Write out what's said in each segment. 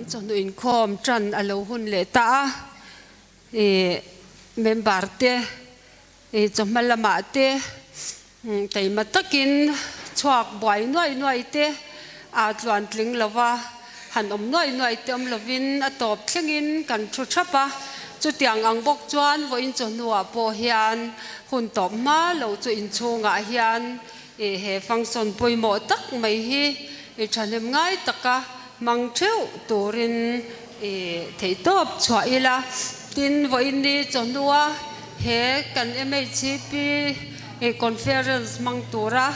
Kan chawhnu inkhawm tan a lo hun leh ta a, ih member te ih chawhma lamah te keima takin chhuak buai nuai nuai te aa tluan tling lo va, han awm nuai nuai te awm lovin a tawp thlengin kan thu thap a, chutiang ang bawk chuan vawiin chawhnuah pawh hian hun tawp hma lo chu inchhungah hian Ih he function pawimawh tak mai hi i thahnem ngai taka hmang theuh turin i theihtawp chhuah ila. Tin, vawiin ni chawhnua he kan MHCP conference hmang tura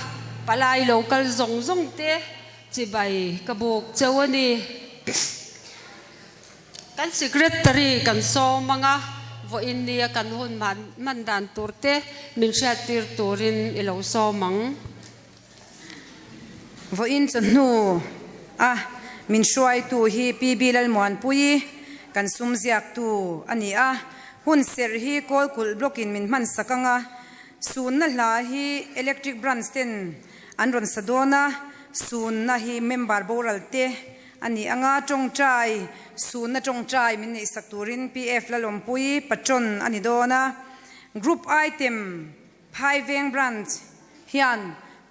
palai lo kal zawng zawng te chibai ka buk cheu a ni. Kan Secretary kan sawm ang a, vawiin nia kan hun hman dan tur te min hriattir turin i lo sawm ang. Vawiin chawhnu a min hruaitu hi PB Lalmuanpuii kan sum ziaktu a ni a, hun serh hi Kawlkulh Block in min hman sak ang a, sunna hla hi Electric Branch ten an rawn sa dawn a, sunna hi member boral te A ni anga tawngtai, sunna tawngtai min neihsak turin PF Lalawmpui patron a ni dawn a. Group item Phaiveng Branch hian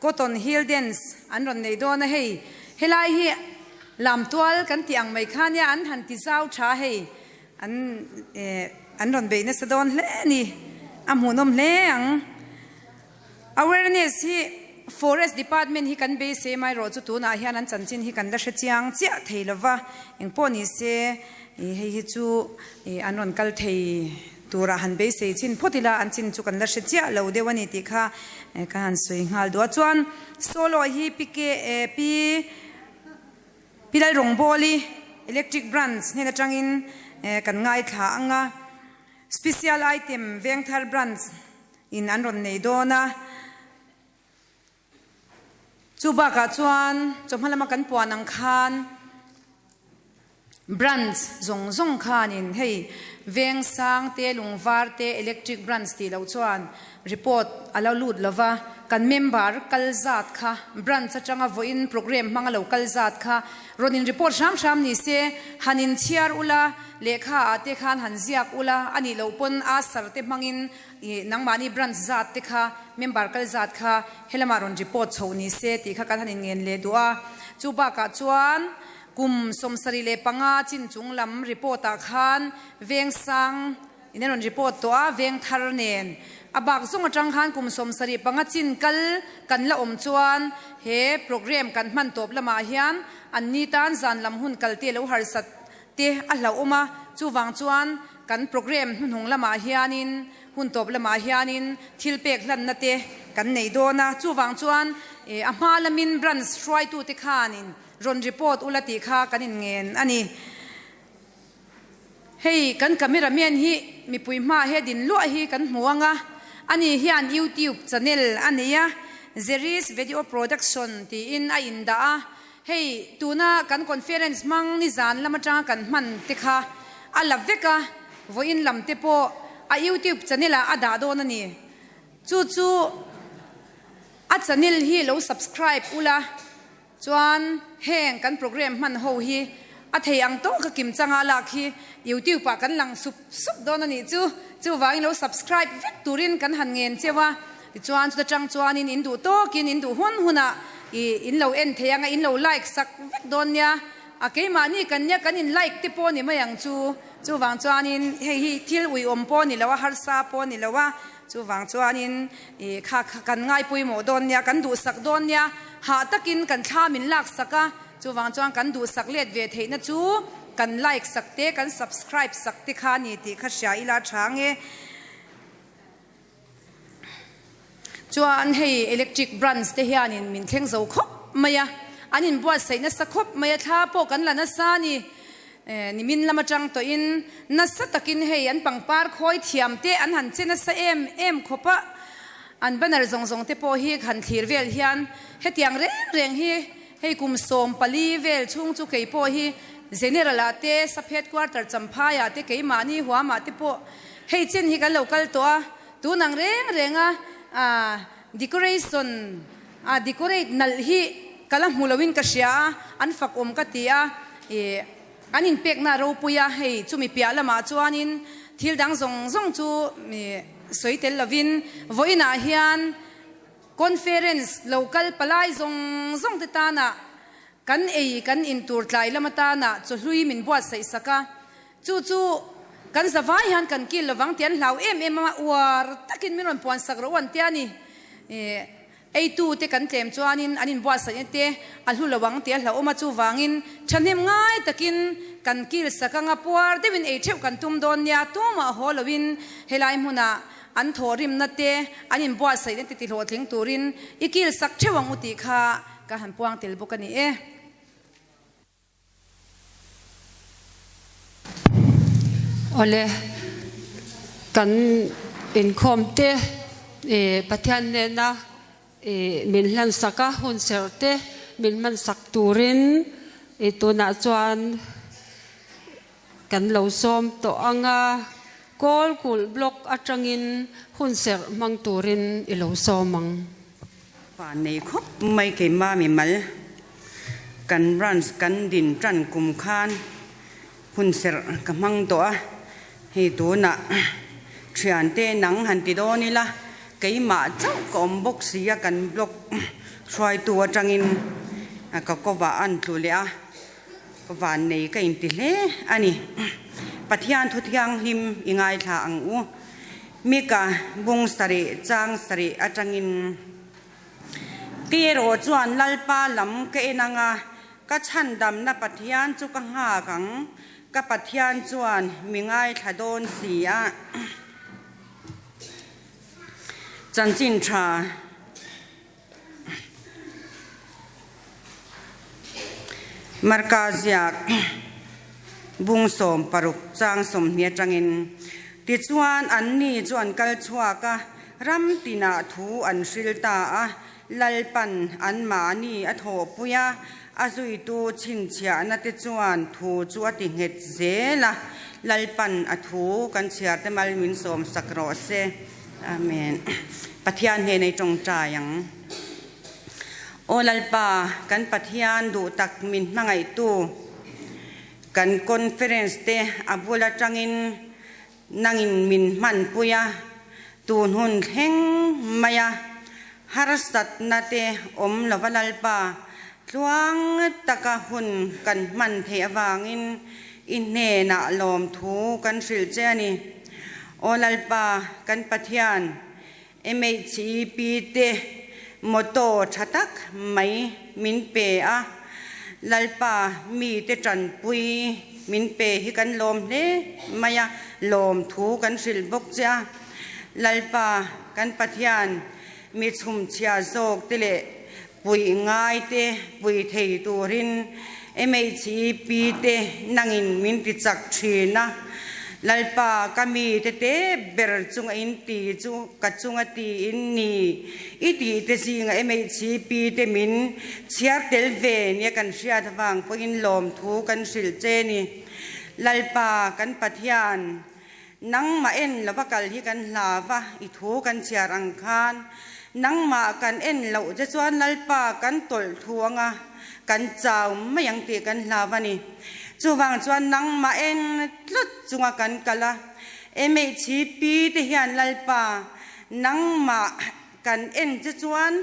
Cotton Hill Dance an rawn nei dawn a hei. Helai hi Lamtual kan tih ang mai kha nia an han ti zau tha hei an an rawn bei nasa dawn hle a ni. A hmuhnawm hle ang. Awareness hi Forest Department hi kan beisei mai rawh chu tunah hian an chanchin hi kan la hre chiang chiah thei lo va, engpawh ni se hei hi chu an rawn kal thei turah han beisei chin phawt ila an chin chu kan la hre chiah lo deuh a ni tih kha ka han sawi nghal duh a. Chuan solo hi PK Pi Pi Lalrawngbawli Electric Branch hnen atangin kan ngaithla ang a, Special Item Vengthar Branch in an rawn nei dawn a, chu bakah chuan chawhma lama kan puan ang khan branch zawng zawng khanin hei veng sang te lung var te electric branch tih loh chuan report a lo lut lo va, kan member kal zat kha branch atanga vawiin program hmanga lo kal zat kha rawn in report hram hram ni se han in chhiar ula lehkha ah te khan han ziak ula a nih loh pawn aasar te hmangin Ih, nangmahni branch zat te kha, member kal zat kha helamah rawn report chhoh ni se tih kha kan han inngen leh duh a. Chu bakah chuan kum 75 chin chung lam report ah khan veng sang in an rawn report tawh a, veng thar nen a bak zawng atang khan kum 75 chin kal kan la awm chuan he program kan hman tawp lamah hian an ni tan zan lam hun kal te lo harsat te a hlauhawm a, chuvang chuan kan program hnuhnung lamah hianin hun tawp lamah hianin thil pek hlanna te kan nei dawn a, chuvang chuan a hma lamin branch hruaitute khanin rawn report ula tih kha kan inngen a ni. Hei kan camera man hi mipui hmaah he din luah hi kan hmu ang a, ani hian youtube channel a nei a, Zeris Video Production tiin a indah a, Hei, tuna kan conference hmang nizan lam atanga kan hman te kha a la vek a, vawiin lam te pawh a youtube channel ah a dah dawn a ni. Chu chu a channel hi lo subscribe ula, chuan heng kan program hman ho hi a thei ang tawk a kim changa lak hi youtube ah kan lang sup sup dawn a nih chu. Chuvangin lo subscribe vek turin kan han ngen cheu a, tichuan chuta tang chuanin in duh tawkin in duh hun hunah i in lo en thei ang a, in lo like sak vek dawn nia, a keimahni kan nia kan in like te pawh ni mai ang chu, chuvang chuanin hei hi thil uiawm pawh ni lo a, harsa pawh ni lo a, chuvang chuanin i kha kha kan ngaipawimawh dawn nia, kan duhsak dawn nia, hah takin kan thla min lak sak a, Chuvang chuan kan duhsak let ve theihna chu kan like sak te, kan subscribe sak te kha a ni tih kha hria ila tha ang e. Chuan hei electric branch te hianin min thleng zo khawp mai a, an inbuatsaih nasa khawp mai a, thla pawh kan la nasa a ni. Nimin lam atang tawhin nasa takin hei an pangpar khawi thiam te an han che nasa em em khawp a, an banner zawng zawng te pawh hi han thlir vel hian hetiang reng reng hi Hei kum 14 vel chhung chu kei pawh hi General ah te, Sub Headquarter Champhai ah te, keimahni huam ah te pawh hei chen hi kan lo kal tawh a, tun ang reng reng a decoration a decorate nalh hi ka la hmu lo in ka hria a, an fak awm ka ti a, ih. An inpekna a ropui a, hei chumi piah lamah chuanin thil dang zawng zawng chu sawi tel lovin vawiinah hian conference lo kal palai zawng zawng te tana kan ei kan in tur tlai lam atana chawhlui min buatsaih sak a, chu chu kan zavai hian kan kil lovang tih an hlau em em a, uar takin min rawn puan sak rawh u an tia ni. Eitu te kan tlem chuanin an inbuatsaihna te a hlu lo ang tih a hlauhawm a, chuvangin thahnem ngai takin kan kil sak anga puar deuhin ei theuh kan tum dawn nia, tumah haw loin helai hmunah an thawhrimna te an inbuatsaihna te tihlawhtling turin i kil sak theuh ang u tih kha ka han puang tel bawk a ni e. Awle, kan inkhawm te Pathian nena min hlansak a, hun serh te min hmansak turin tunah chuan kan lo sawm tawh ang a, Kawlkulh Block atangin hun serh hmang turin i lo sawm ang. Pa nei khawp mai keimah mimal kan branch kan din tan kum khan hun serh ka hmang tawh a, hei tunah thiante nang han ti dawn ila keimah chauh ka awm bawk si a kan block hruaitu atangin ka kovah an tlu leh a. Ka van nei ka inti hle a ni. Pathian thu thianghlim i ngaithla ang u. Mika bung sarih chang sarih atangin Kei erawh chuan Lalpa lam ka en anga ka chhandamna Pathian chu ka nghak ang, ka Pathian chuan mi ngaithla dawn si a. Chanchin tha. Marka ziak bung 60 chang 20 atangin, Tichuan anni chu an kal chhuak a, ram tinah thu an hril ta a, Lalpan anmahni a thawhpui a, a zuitu chhinchhiahna te chuan thu chu a ti nghet zel a, Lalpan a thu kan chhiar te mal min sawmsak rawh se. Amen. Pathian hnena i tawngtai ang. Aw Lalpa, kan Pathian duh tak min hmangaihtu, kan conference te a bul atangin nangin min hmanpui a, tun hun thleng mai a, harsatna te awm lova Lalpa, tluang taka hun kan hman theih avangin i hnenah lawmthu kan hrilh che a ni. Aw Lalpa, kan Pathian, MHEP te motto tha tak mai min pe a, Lalpa mite tanpui min pe hi kan lawm hle mai a, lawmthu kan hrilh bawk che a. Lalpa, kan Pathian, mi chhumchhia zawk te leh puih ngai te pui thei turin MHEP te nangin min ti chak thin a, Lalpa ka mi te te ber chunga in ti chu ka chunga ti in ni i tih te zinga MHEP te min chhiar tel ve nia kan hriat avang pawhin lawmthu kan hrilh che ni. Lalpa kan Pathian Nangmah en lova kal hi kan hlau va, i thu kan chhiar ang khan nangmah kan en loh che chuan Lalpa kan tawlh thu anga kan chau mai ang tih kan hlau a ni. Chuvang chuan nangmah en tlat chunga kan kal a, MHP te hian Lalpa nangmah Kan en che chuan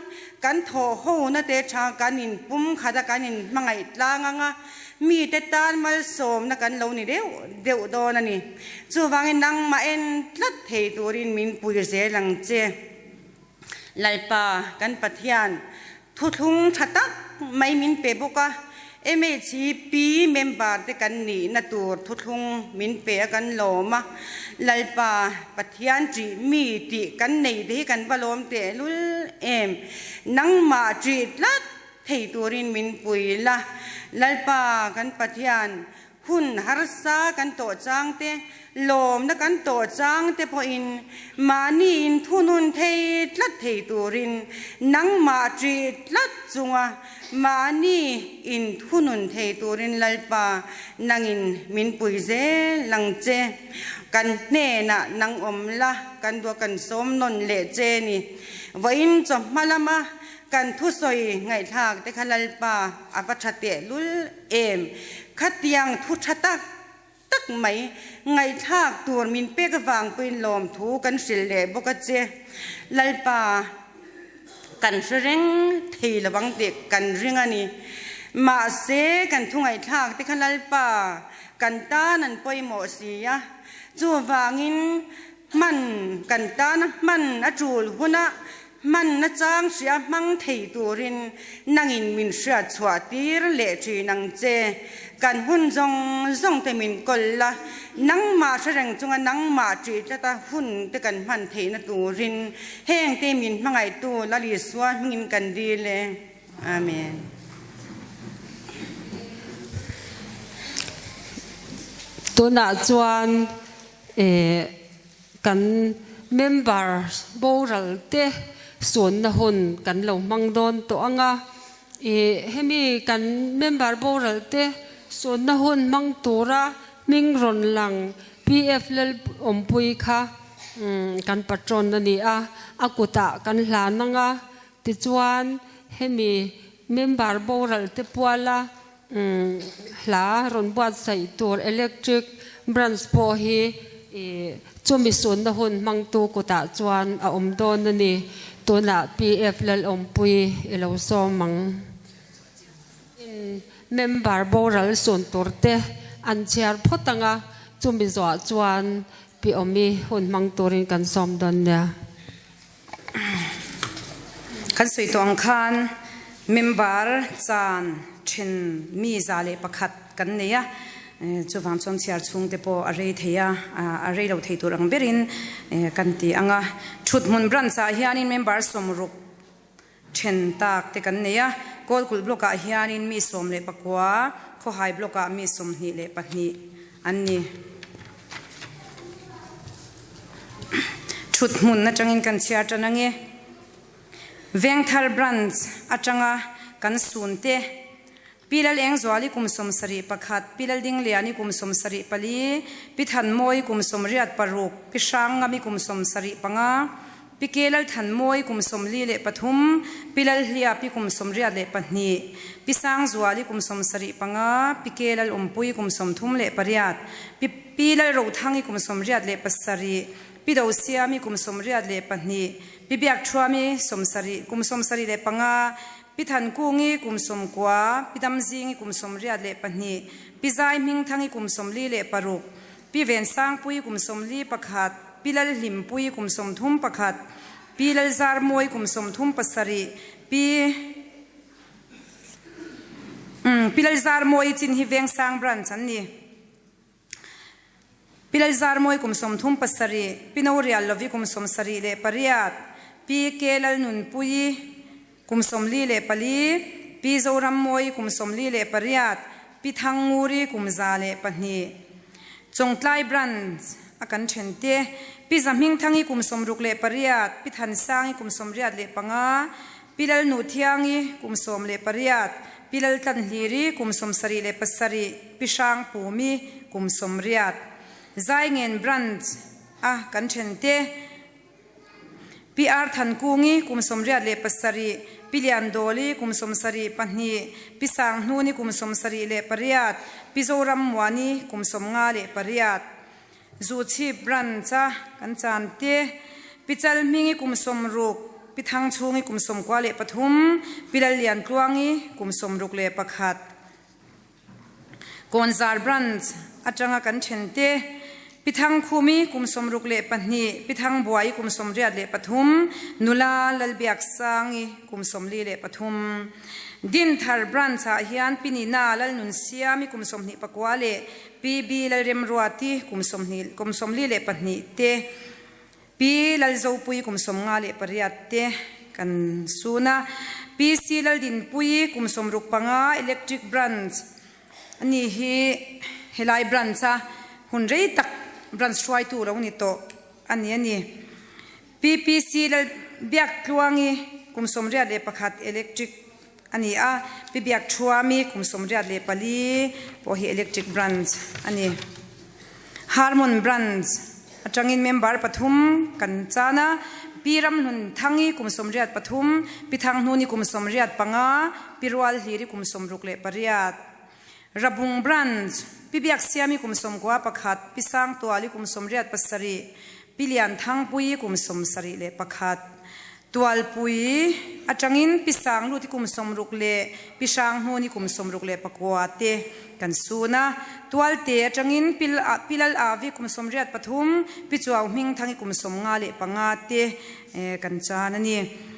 kan thawh hona te tha kan in pum khat a, kan in hmangaih tlang ang a, mite tan malsawmna kan lo ni deuh deuh dawn a ni. Chuvangin nangmah en tlat thei turin min pui zel ang che. Lalpa kan Pathian thuthlung tha tak mai min pe bawk a, MHP member te kan nihna tur thuthlung min pe a kan lawm a, Lalpa Pathian ṭih mi tih kan nei te hi kan va lawm tehlul em? Nangmah ṭih tlat thei turin min pui la, Lalpa kan Pathian Hun harsa kan tawh chang te, lawmna kan tawh chang te pawhin mahni inthunun thei tlat thei turin nangmah ṭih tlat chunga mahni inthunun thei turin Lalpa nangin min pui zel ang che. Kan hnenah nang awm la, kan duah kan sawm nawn leh che ni. Vawiin chawhma lama. Kan thusawi ngaihthlak te kha Lalpa a va tha tehlul em? Khatiang thu tha tak tak mai ngaihthlak tur min pek avang pawhin lawmthu kan hrilh leh bawk a che. Lalpa kan hre reng thei lo ang tih kan ring a ni. Mahse kan thu ngaihthlak te kha Lalpa kan tan an pawimawh si a, chuvangin hman kan tana hman a tul hunah Hman nachang hria hmang thei turin nangin min hriat chhuah tir leh thin ang che. Kan hun zawng zawng te min kawl la, nangmah hre reng chunga nangmah ṭih tlata hun te kan hman theihna turin heng te min hmangaihtu Lal Isua hmingin kan dil e. Amen. Tunah chuan eh. Kan member boral te sawnna hun kan lo hmang dawn tawh ang a, ih hemi kan member boral te sawnna hun hmang tura hming rawn lang PF Lalawmpui kha kan patron a ni a, a kutah kan hlan ang a, tichuan hemi member boral te puala Hla rawn buatsaih tur electric branch pawh hi chumi sunna hun hmangtu kutah chuan a awm dawn a ni. Tunah PF Lalawmpui i lo sawm ang. In member boral sun tur te an chhiar phawt ang a, chumi zawhah chuan Pi Awmi hun hmang turin kan sawm dawn nia. Kan sawi tawh ang khan member chan then mi 101 kan nei a, chuvang chuan chhiar chhung te pawh a rei thei a, a rei lo thei tur ang berin kan ti ang a. Thuthmun branch ah hianin member 60 then tak te kan nei a, Kawlkulh block ah hianin mi 19, Khawhai block ah mi 22 an ni. Thut hmun atangin kan chhiar tan ange. Vengthar Branch atanga kan sun te, Pi Lal Engzuali kum 71, Pi Lal Dingliani kum 74, Pi Thanmawi kum 86, Pi Hrangngami kum 75, Pi Ke Lal Thanmawi kum 43, Pi Lal Hliapi kum 82, Pi Sangzuali kum 75, Pi Ke Lal Awmpui kum 38, Pi Pi Lal Rothangi kum 87, Pi Dosiami kum 82, Pi Biakthuami 70 kum 75, Pi Thankungi kum 90, Pi Damzingi kum 82, Pi Zai Hmingthangi kum 46, Pi Vensangpui kum 41, Pi Lalhlimpui kum 31, Pi Lalzarmawi kum 37, Pi Pi Lalzarmawi chin hi Vengsang branch an ni. Pi Lalzarmawi kum 37, Pi Noriallovi kum 78, Pi K Lalnunpuii kum 44, Pi Zorammawi kum 48, Pi Thangnguri kum 102. Chawngtlai Branch a kan then te, Pi Zahmingthangi kum 68, Pi Thansangi kum 85, Pi Lalnuthiangi kum 18, Pi Laltlanhliri kum 77, Pi Hrangpumi kum 80. Zaingen Branch a kan then te, Pi Ar Thankungi kum 87, Pi Liandawli kum 72, Pi Sanghnuni kum 78, Pi Zorammuani kum 58. Zuchhip Branch a kan chan te, Pi Chalhmingi kum 60, Pi Thangchhungi kum 93, Pi Lalliantluangi kum 61. Kawnzar Branch atanga kan then te, Pi Thangkhumi kum 62, Pi Thangbuai kum 83, Nula Lalbiaksangi kum 43. Dinthar Branch ah hian Pi Nina Lalnunsiami kum 29 leh Pi B Lalremruati kum 20 kum 42 te, Pi Lalzopui kum 58 te kan sun a. Pi C Laldinpui kum 65 Electric Branch a ni hi helai branch a hun rei tak branch hruaitu lo ni tawh a ni a ni. Pi PC Lalbiaktluangi kum 81 Electric a ni a, Pi Biakthuami kum 84 pawh hi Electric Branch a ni. Harmon Branch atangin member pathum kan chan a. Pi Ramhlun Thangi kum 83, Pi Thanghnuni kum 85, Pi Rualhliri kum 68. Rabung Branch, Pi Biaksiami kum 91, Pi Sangtuali kum 87, Pi Lianthangpuii kum 71. Tualpui atangin Pi Sangluti kum 60 leh Pi Hranghnuni kum 69 te kan sun a. Tualte atangin Pi Lal Avi kum 83, Pi Chuau Hmingthangi kum 55 te kan chan a ni.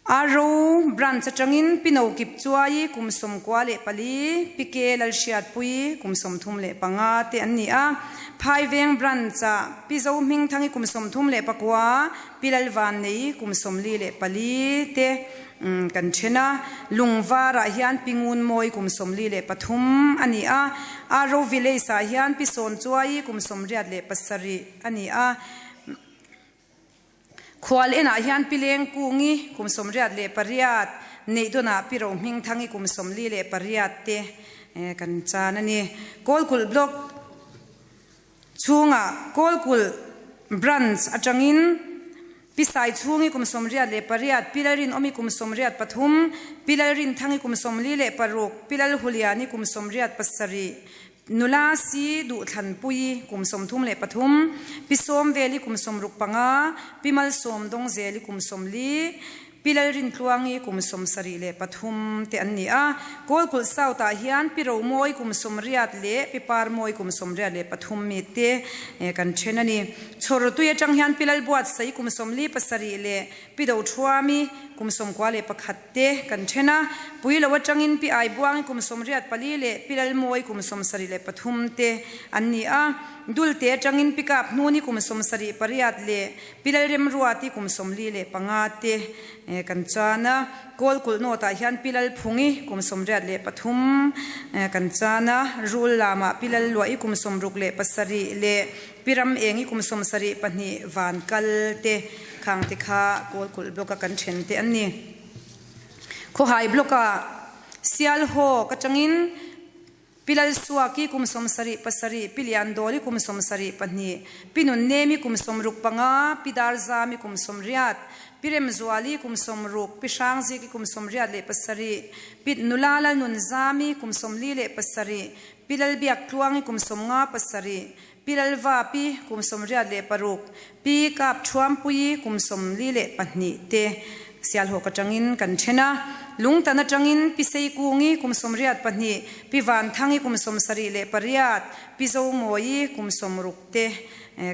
Aro Branch atangin Pi No Kip Chuai kum 94, Pi Ke Lalhriatpui kum 35 te an ni a. Phaiveng Branch ah Pi Zo Hmingthangi kum 39, Pi Lalvannei kum 44 te kan then a. Lungvar ah hian Pi Ngunmawi kum 43 a ni a. Aro Village ah hian Pi Sawnchuai kum 87 a ni a. Khual enah hian Pi Lengkungi kum 88, Neihdawnah Pi Rohmingthangi kum 48 te kan chan a ni. Kawlkulh Block chhungah Kawlkulh Branch atangin Pi Saichhungi kum 88, Pi Lalrinawmi kum 83, Pi Lalrinthangi kum 46, Pi Lalhuliani kum 87, Nula si Duhthlanpui kum 33, Pi Sawmveli kum 65, Pi Malsawm Dawngzeli kum 40, Pi Lalrintluangi kum 73 te an ni a. Kawlkulh South ah hian Pi Romawi kum 80 leh Pi Parmawi kum 83 mi te kan then a ni. Chhawrtui atang hian Pi Lalbuatsaih kum 47 leh Pi Dothuami kum 91 te kan then a, Puilo atangin Pi Aibuangi kum 84 leh Pi Lalmawi kum 73 te an ni a, Dulte atangin Pi Kaphnuni kum 78 leh Pi Lalremruati kum 45 te kan chan a, Kawlkulh North ah hian Pi Lalphungi kum 83 kan chan a, Rul lamah Pi Lalluahi kum 67 leh Pi Ramengi kum 72 van kal te khang te kha Kawlkulh Block a kan then te an ni. Khawhai Block ah Sialhawk atangin Pi Lalsuaki kum 77, Pi Liandawli kum 72, Pi Nunnemi kum 65, Pi Darzami kum 80, Pi Remzuali kum 60, Pi Hrangziki kum 87, Pi Nula Lalnunzami kum 47, Pi Lalbiaktluangi kum 57, Pi Lalvapi kum 86, Pi Kapthuampuii kum 42 te Sialhawk atangin kan then a. Lungtan atangin Pi Seikungi kum 82, Pi Vanthangi kum 78, Pi Zomawi kum 60 te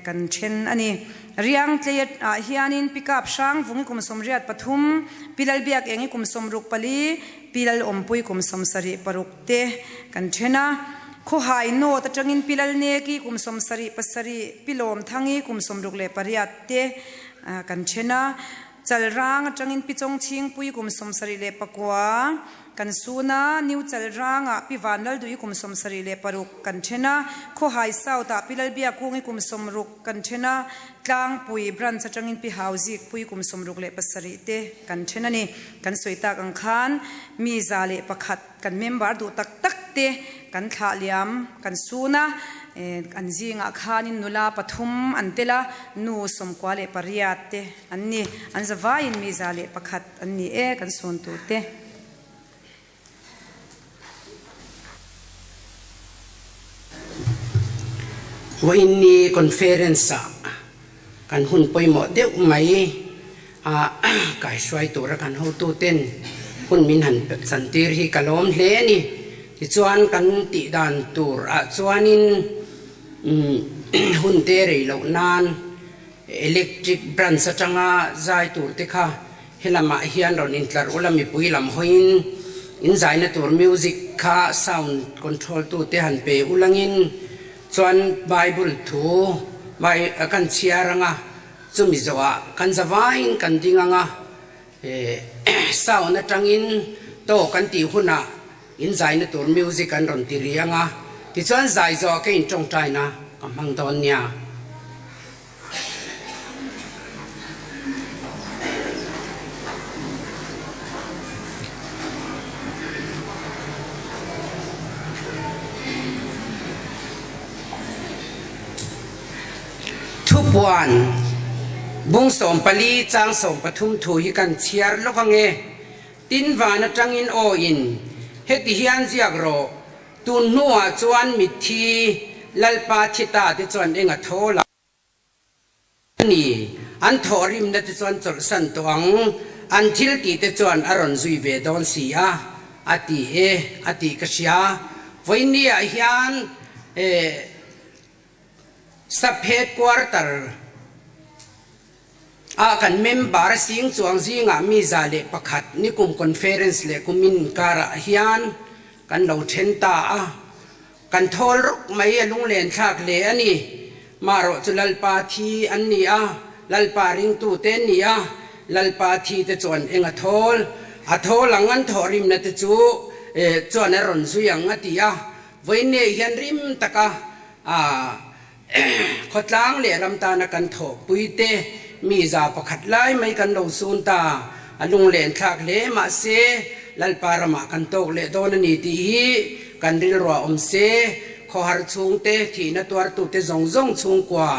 kan then a ni. Riangtlei ah hianin Pi Kaphrangvungi kum 83, Pi Lalbiakengi kum 64, Pi Lalawmpui kum 76 te kan then a. Khawhai North atangin Pi Lalneki kum 77, Pi Lawmthangi kum 68 te kan then a. Chalrang atangin Pi Chawngchhingpui kum 79 kan sun a. New Chalrangah Pi Vanlaldui kum 76 kan then a. Khawhai South ah Pi Lalbiakungi kum 60 kan then a. Tlangpui Branch atangin Pi Hauzikpui kum 67 te kan then a ni. Kan sawi tak ang khan mi 101 kan member duh tak tak te kan thlah liam kan sun a, an zingah khanin nula pathum an tel a, nu 98 te an ni, an zavaiin mi 101 an ni e kan sun tur te. Vawiinni conference ah kan hun pawimawh deuh mai a kaihruai tura kan hotuten hun min han chantir hi ka lawm hle a ni. Tichuan kan tih dan tur ah chuanin hun te rei loh nan electric branch atanga zai tur te kha Helamah hian rawn intlar ula mipui lam hawiin in zaina tur music kha sound control tute han pe ulangin chuan Bible thu kan chhiar anga chumi zawhah kan zavaiin kan ding anga sound atangin taw kan tih hunah in zaina tur music an rawn ti ri anga tichuan zai zawhah ka intawngtaina ka hmang dawn nia. Thupuan. Bung 14 chang 13 thu hi kan chhiar lawk ange. Tin van atangin aw in heti hian ziak rawh, tun hnuah chuan mitthi Lalpa thi ta te chuan eng a tho la a ni, an thawhrimna te chuan chawlhsan tawh ang, an thil tih te chuan a rawn zui ve dawn si a, a ti e a tih ka hria. Vawiinniah hian Sub Headquarter ah kan member sing chuang zingah mi 101 nikum conference leh kum inkarah hian kan lo then ta a, kan thawl rawk mai a lunglen thlak hle a ni. Marawh chu Lalpa thi an ni a, Lalpa ringtute an ni a, Lalpa thi te chuan eng a thawl? A thawl ang an thawhrimna te chu chuan a rawn zui ang a ti a, vawiinne hian rim taka Khawtlang leh ram tana kan thawhpui te mi 101 lai mai kan lo sun ta, a lunglen thlak hle mahse Lalpa ramah kan tawk leh dawn a ni tih hi kan rilruah awm se, khawhar chhungte, thihna tuartute zawng zawng chhungkua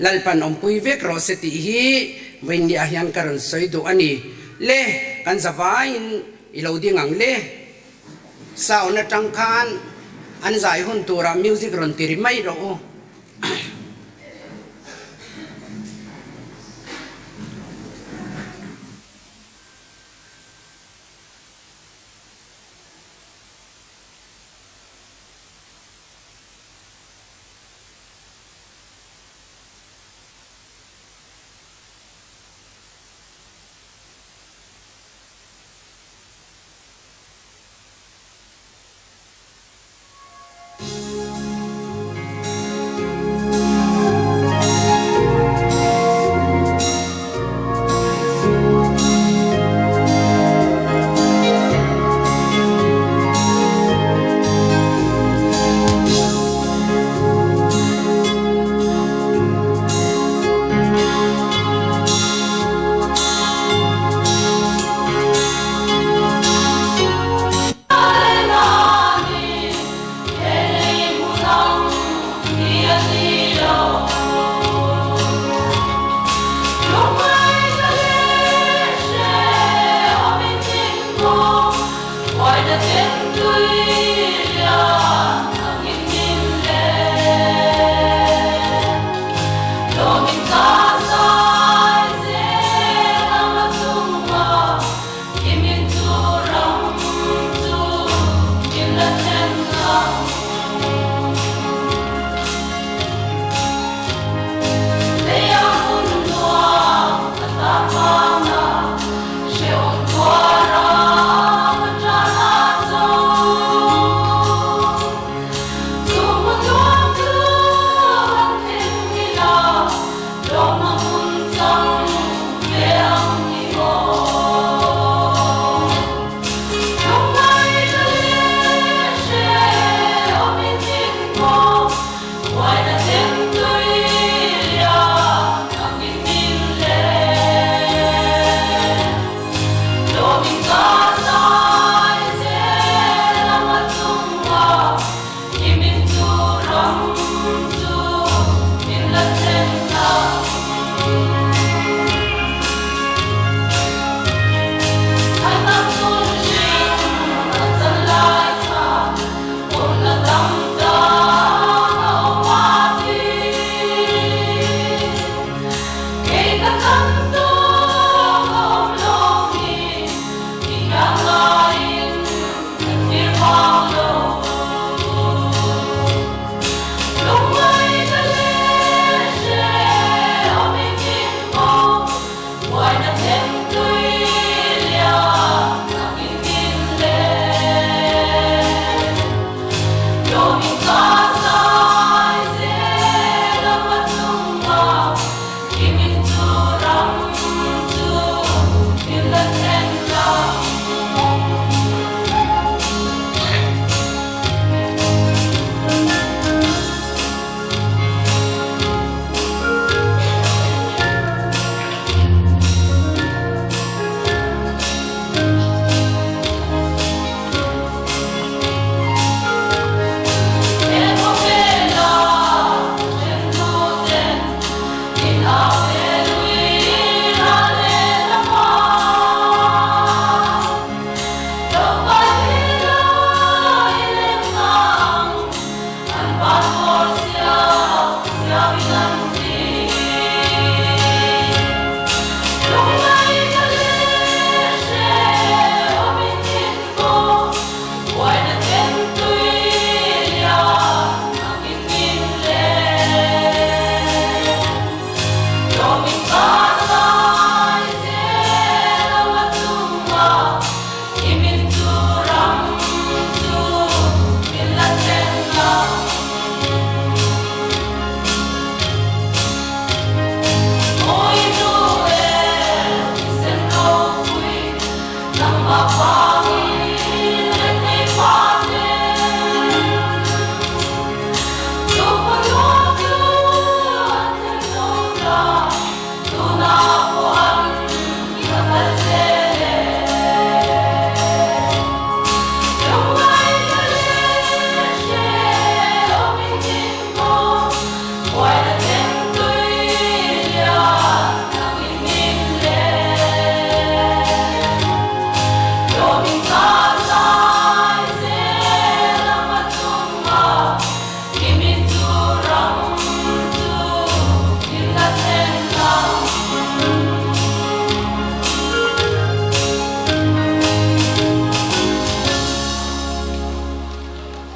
Lalpan awmpui vek rawh se tih hi vawiinniah hian ka rawn sawi duh a ni. Le, kan zavaiin i lo ding ang le. Sound atang khan an zai hun turah music rawn ti ri mai rawh u.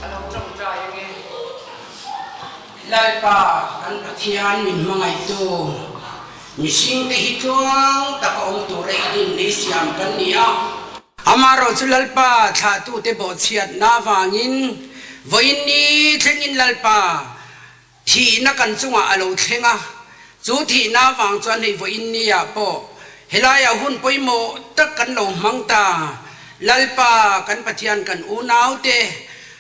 A lo tawngtai ange. Lalpa kan Pathian min hmangaihtu, mihringte hi tluang taka awm tura i din lei siam kan ni a. Amaherawhchu chu Lalpa thlahtute bawhchhiatna avangin vawiin ni thlengin Lalpa thihna kan chungah a lo thleng a, chu thihna avang chuan hei vawiin niah pawh helaiah hun pawimawh tak kan lo hmang ta. Lalpa kan Pathian kan unaute,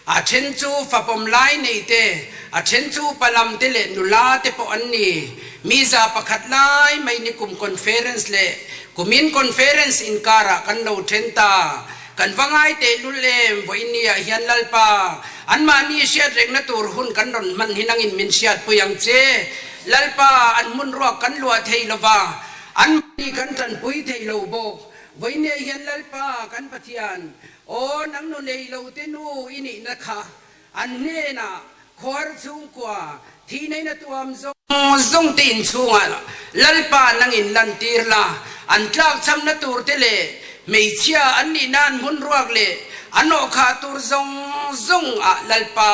a then chu fapawm lai nei te, a then chu upa lam te leh nula te pawh an ni. Miza pakhat lai mai ni kum conference leh kumin conference inkarah kan lo then ta. Kan va ngai tehlul em, vawiinniah hian Lalpa, anmahni hriat rengna tur hun kan rawn hman hi nangin min hriatpui ang che. Lalpa, an hmun ruak kan luah thei lova, anmahni kan tanpui thei lo bawk. Vawiinniah hian Lalpa, kan Pathian, aw nang nu nei lo te nu i nihna kha An hnenah khuar chhungkua thihneihna tuam zawng zawng te inchhungah Lalpa nangin lantir la, an tlakchhamna tur te leh hmeichhia an nih nan hmun ruak leh an awhkhah tur zawng zawng ah Lalpa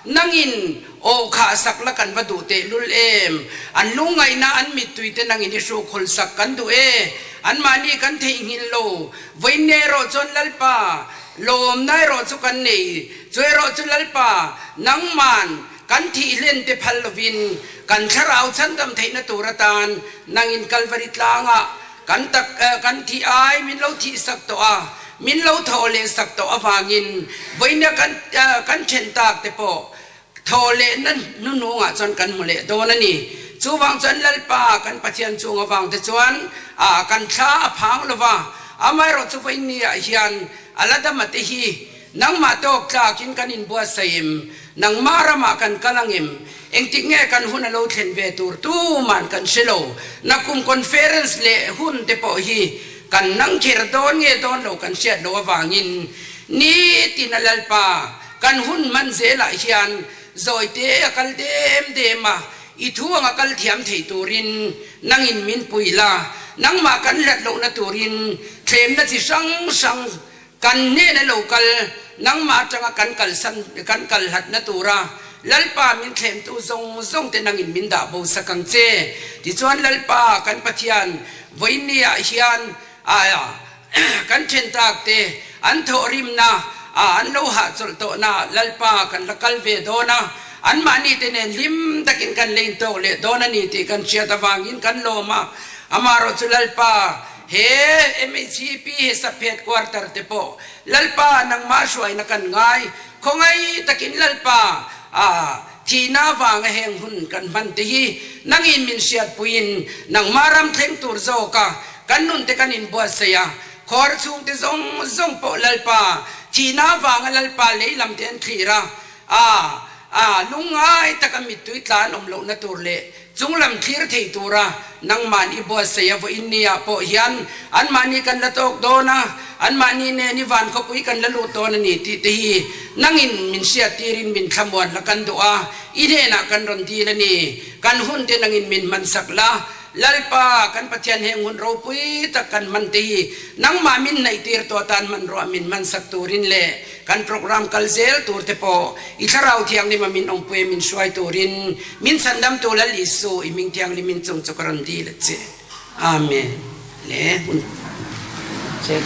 nangin awhkhah sak la kan va duh tehlul em. An lungngaihna an mittui te nangin i hrukhul sak kan duh e. Anmahni kan theihnghilh lo. Vawiinne erawh chuan Lalpa Lawmna erawh chu kan nei, chu erawh chu Lalpa, nangman kan thih hlen te phal lovin kan thlarau chhandam theihna tur atan nangin Kalvari tlangah kan tak kan thih ai min lo thih sak tawh a, min lo thaw leh sak tawh avangin vawiina kan kan then tak te pawh Thaw lehna hnuhnungah chuan kan hmu leh dawn a ni. Chuvang chuan Lalpa kan Pathian chung avang te chuan ah kan thla a phang lo va, amaherawhchu vawiinniah hian a la dama te hi nangmah tawk tlakin kan inbuatsaih em? Nangmah ramah kan kal ang em? Engtik nge kan hun a lo thlen ve tur tuman kan hre lo. Nakum conference leh hun te pawh hi kan nang kher dawn nge dawn lo kan hriat loh avangin nitin a Lalpa Kan hun hman zelah hian zawite a kal dem dem a, i thu anga kal thiam thei turin nangin min pui la, nangmah kan hlat lohna turin thlemna chi hrang hrang kan hnena lo kal, nangmah atanga kan kalsan kan kal hlatna tura Lalpa min thlemtu zawng zawng te nangin min dah bo sak ang che. Tichuan Lalpa kan Pathian vawiinniah hian a Kan then tak te an thawhrimna a an lo hahchawlh tawhna Lalpa kan la kal ve dawn a, anmahni te nen hlim takin kan la intawk leh dawn a ni tih kan hriat avangin kan lawm a. Amaherawhchu Lalpa, he MHCP he Saphet Quarter te pawh Lalpa nangmah hruaina kan ngai, khawngaih takin Lalpa a thihna avanga heng hun kan hman te hi nangin min hriatpuiin nangmah ram thleng tur zawka Kan nun te kan inbuatsaih a, khawr chhung te zawng zawng pawh Lalpa thihna avanga Lalpa lei lam te an thlir a, a a lungngai taka mittui tla an awm lohna tur leh chung lam thlir thei tura nangman i buatsaih a vawiin niah pawh hian anmahni kan la tawk dawn a, anmahni nen i van khawpui kan la lut dawn a ni tih te hi nangin min hriattirin min thlamuan la kan duh a, i hnenah kan rawn dil a ni. Kan hun te nangin min hmansak la. Lalpa, kan Pathian heng hun ropui tak kan hman te hi nangmah min hnaihtir tawh atan hmanruah min hmansak turin leh kan program kal zel tur te pawh i Thlarau Thianghlima min awmpui min hruai turin min chhandamtu Lal Isu i hming thianghlim in chung chu ka rawn dil a che. Amen. Le hun chen.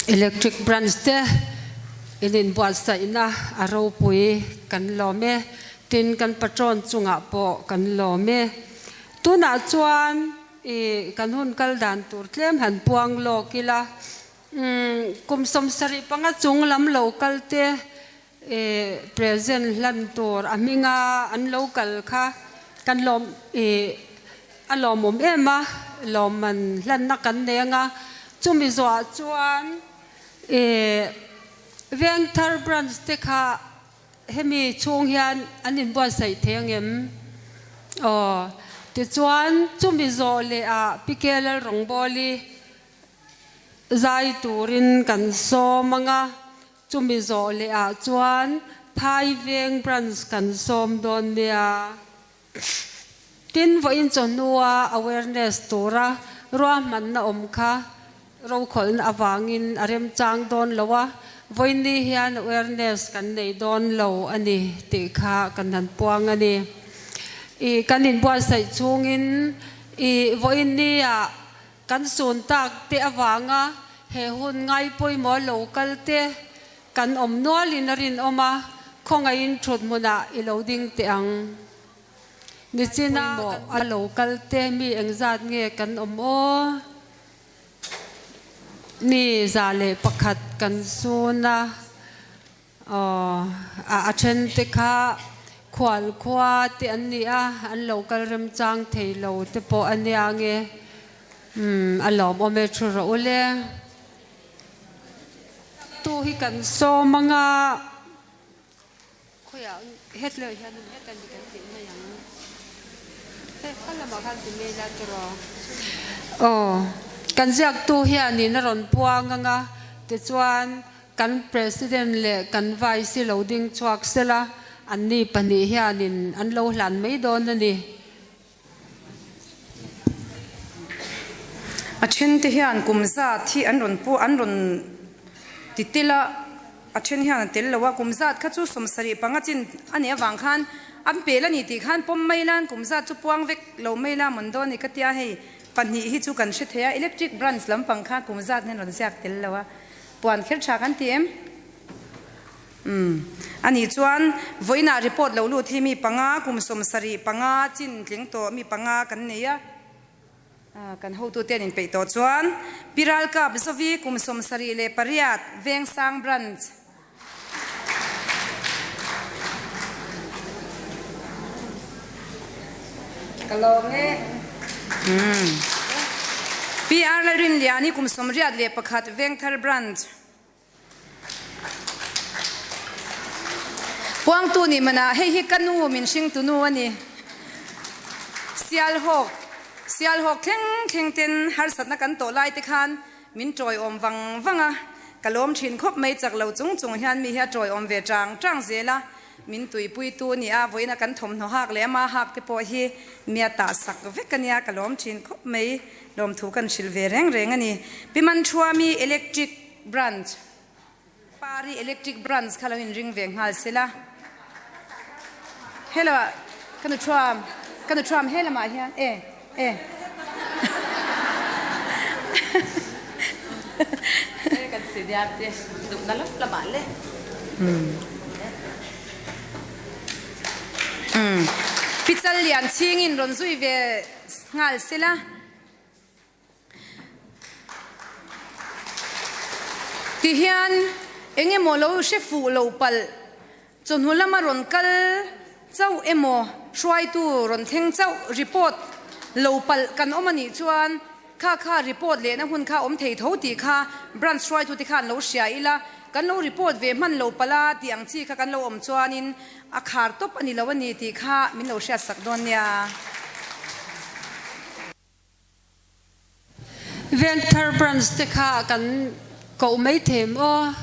Electric branch te in inbuatsaihna a ropui kan lawm e, tin kan patron chungah pawh kan lawm e. Tunah chuan. I kan hun kal dan tur tlem han puang lawk ila. Umm kum 75 chung lam lo kal te i present hlan tur a hminga an lo kal kha kan lawm i a lawmawm em a, lawmman hlanna kan nei anga chumi zawhah chuan i Vengthar branch te kha Hemi chhung hian an inbuatsaih thei ang em? Aw. Tichuan, chumi zawh leh ah Pi K Lalrawngbawli zai turin kan sawm ang a, chumi zawh leh ah chuan Phaiveng Branch kan sawm dawn nia. Tin, vawiin chawhnua awareness tura ruahmanna awm kha rokhawlhna avangin a remchang dawn lo a, vawiinni hian awareness kan nei dawn lo a ni tih kha kan han puang a ni. I kan inbuatsaih chhungin i vawiinnia kan sun tak te avanga he hun ngai pawimawh lo kal te Kan awm nualin a rinawm a, khawngaihin thut hmunah i lo ding teh ang. Nichina maw a lo kal te mi engzat nge kan awm aw? Mi 101 kan sun a, aw a then te kha khual khua te an ni a, an lo kal remchang thei lo te pawh a nia nge? Umm a lawmawm e thu rawh u le. Tu hi kan sawm anga khawiah hetlai hian a ni kan tih mai ang hei kha lamah khan ti mai la tiraw aw kan ziaktu hianin a rawn puang anga tichuan kan president leh kan vice lo ding chhuak sela anni pahnih hianin an lo hlan mai dawn a ni. A then te hian kum zat hi an rawn pu an rawn ti tel a, a then hian a tel lo a, kum zat kha chu 75 chin a nih avang khan an pel a ni tih khan pawm mai lan kum zat chu puang vek lo mai la mawn dawn a ni ka tia hei pahnih hi chu kan hre thei a electric branch lampang kha kum zat hian rawn ziak tel lo a puan kher tha kan ti em? Umm. Ani chuan, vawiinah report lo lut hi mi panga, kum 75 chin tling tawh mi panga kan nei a. Kan hotute an inpeih tawh chuan, Pi Ralkap Zovi kum 78, Vengsang Branch. Ka lawm e. Umm. Pi Arlalrinliani kum 81, Vengthar Branch. Puangtu nih manah hei hi ka nu min hringtu nu a ni. Sialhawk, Sialhawk thleng thleng ten harsatna kan tawh lai te khan min tawiawm vang vang a, ka lawm thin khawp mai chak lo chung chung hian mi hi a tawiawm ve chang chang zel a, min tuipuitu a ni a, vawiina kan thawmhnaw hak leh ama hak te pawh hi mi a tah sak vek a nia, ka lawm thin khawp mai, lawmthu kan hrilh ve reng reng a ni. Pi Manṭhuami Electric. Branch, Pari Electric Branch kha lo inring ve nghal se la. Hello ah ka nu thuam, ka nu thuam he lamah hian e, e. E kan senior te duhna lam lamah le. Umm. Pi Challian chhingin rawn zui ve nghal se la. Tihian eng emaw lo hre fuh lo palh, chawhnu lama rawn kal chauh emaw hruaitu rawn thleng chauh report lo palh kan awm a nih chuan kha kha report lehna hun kha awm thei tho tih kha branch hruaitute khan lo hria ila, kan lo report ve hman lo palh a tih ang chi kha kan lo awm chuanin a khar tawp a ni lo a ni tih kha min lo hriatsak dawn nia. Vengthar branch te kha kan koh mai thei em aw?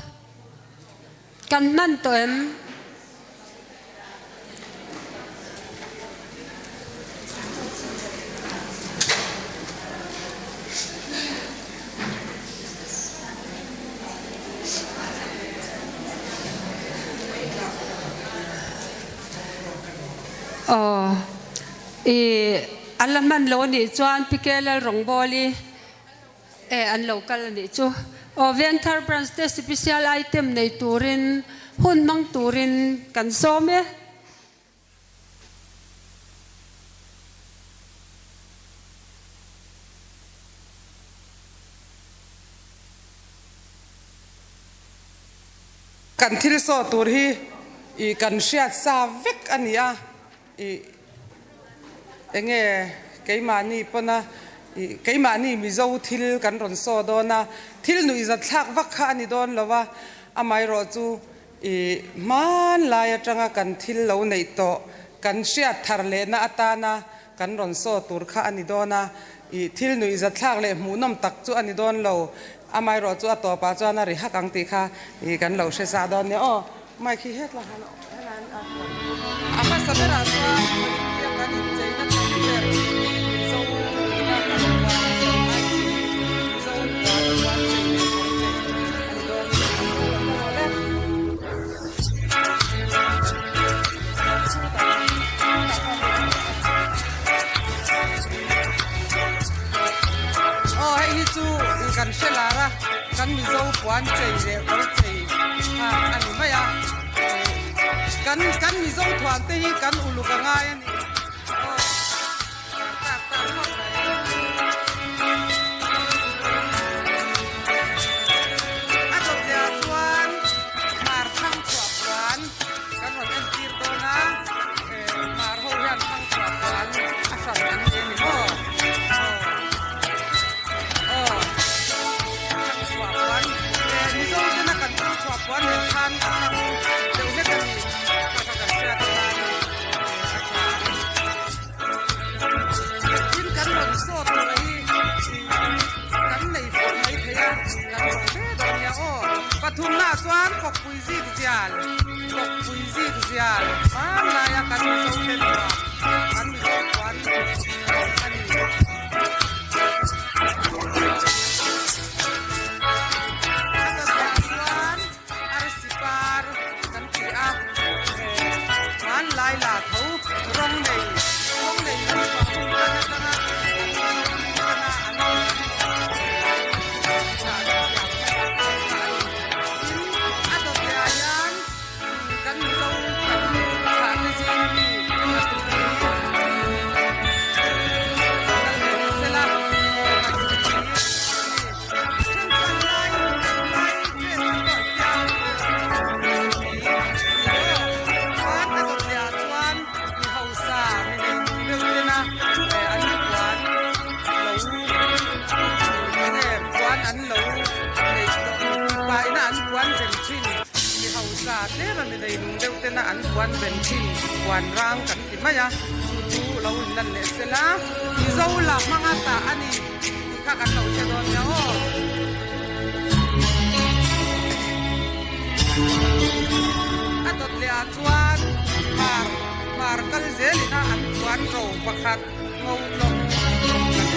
Kan hman tawh em? Aw i. A la hman lo a nih chuan Pi K Lalrawngbawli e an lo kal a nih chu. Aw Vengthar Branch te sipisial item nei turin hun hmang turin kan sawm e. Kan thil saw tur hi i kan hriat sa vek a ni a, i enge keimahni pawna i keimahni Mizo thil kan rawn saw dawn a, thil nuihzatthlak vak kha a ni dawn lo a, amaherawh chu i hmanlai atanga kan thil lo neih tawh kan hriat thar lehna atana kan rawn saw tur kha a ni dawn a, i thil nuihzatthlak leh hmuhnawm tak chu a ni dawn lo, amaherawh chu a tawpah chuan a ri hak ang tih kha i kan lo hre sa dawn nia aw. Mic hi hetlai han helai an a a hmasa berah chuan Olympic kan incheina thang ber Mizo ina kan puan a chei ngai hi Mizo puan puan chei leh kawr chei a ni dawn a ni. Aw hei hi chu kan hre lar a, kan Mizo puan chei leh kawr chei kha a ni mai a, kan kan Mizo thuam te hi kan uluk a ngai a ni. Aw tak tak khawp mai. A dawtliah chuan hmar thang chhuah puan kan rawn entir dawn a, hmar ho hian thang chhuah puan a hran an nei a ni maw? Aw aw thang chhuah puan Mizo tena kan thang chhuah puan nen khan a hrang deuh hlek a ni, kha kha kan hriat atan a tha ang. Tin kan rawn saw tur hi kan nei fur mai thei a, kan rawn ve dawn nia aw. Pathumna chuan kawkpui zik zial, kawkpui zik zial hmanlaia kan Mizo te nuam, kan Mizo puan a ni. A dawtah chuan arsi par kan ti a, hmanlai la tho rawng nei, rawng nei kan chhuah hun tan atanga an tana an dah thiam kha a ni. Tin, a dawt leh ah hian kan Mizo kan thlahte zinga mi a tupui kal ve ni sela a tupui a ni. Kha kan lo hre dawn nia aw. A dawt leh ah chuan hmar hmar kal zel ina an puan ro pakhat ngo tlawk kan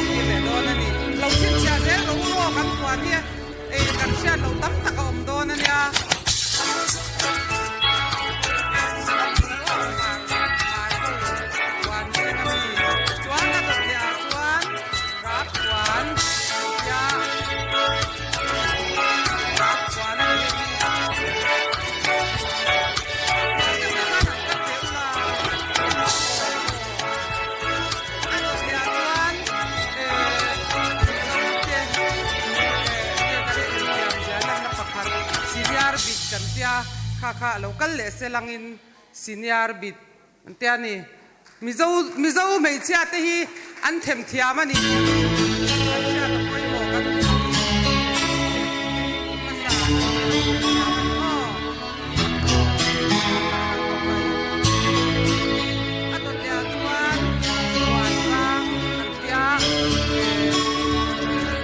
tir leh dawn a ni. Lo chhinchhiah zel ro ro kan puan hi ei kan hriat loh tam tak a awm dawn a nia. Senior bit kan tia kha kha a lo kal leh se langin senior bit an tia ni. Mizo Mizo hmeichhia te hi an them thiam a ni tih hi kan hriat a pawimawh kan Mizo hmasa an thiam a ni aw. A dawt leh ah chuan puan rang an tia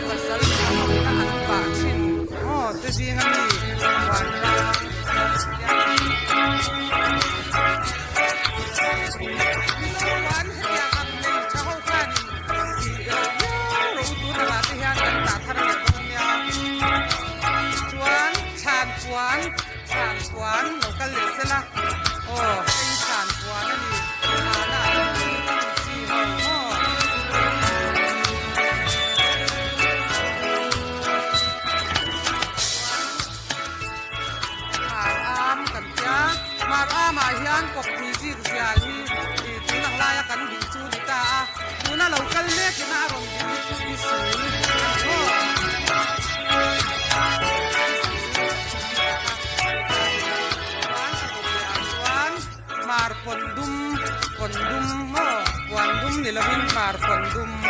pasal tha ho ina an pah thin aw te zinga mi puan rang an tia. Mizo puan hetiang ang nei tha ho khanin tih ro viau ro tun angah te hian kan tah thar leh dawn nia. Chuan thlan puan thlan puan lo kal leh sela aw hei thlan puan a ni thana an chi chi ho maw. Mar am kan tia, mar amah hian kawppui zik zial hi ih tun ang laia kan bih chu ni ta a, tuna lo kal mek ina a rawn bih hi chu i sul a ni maw? ni lovin hmar puan dum an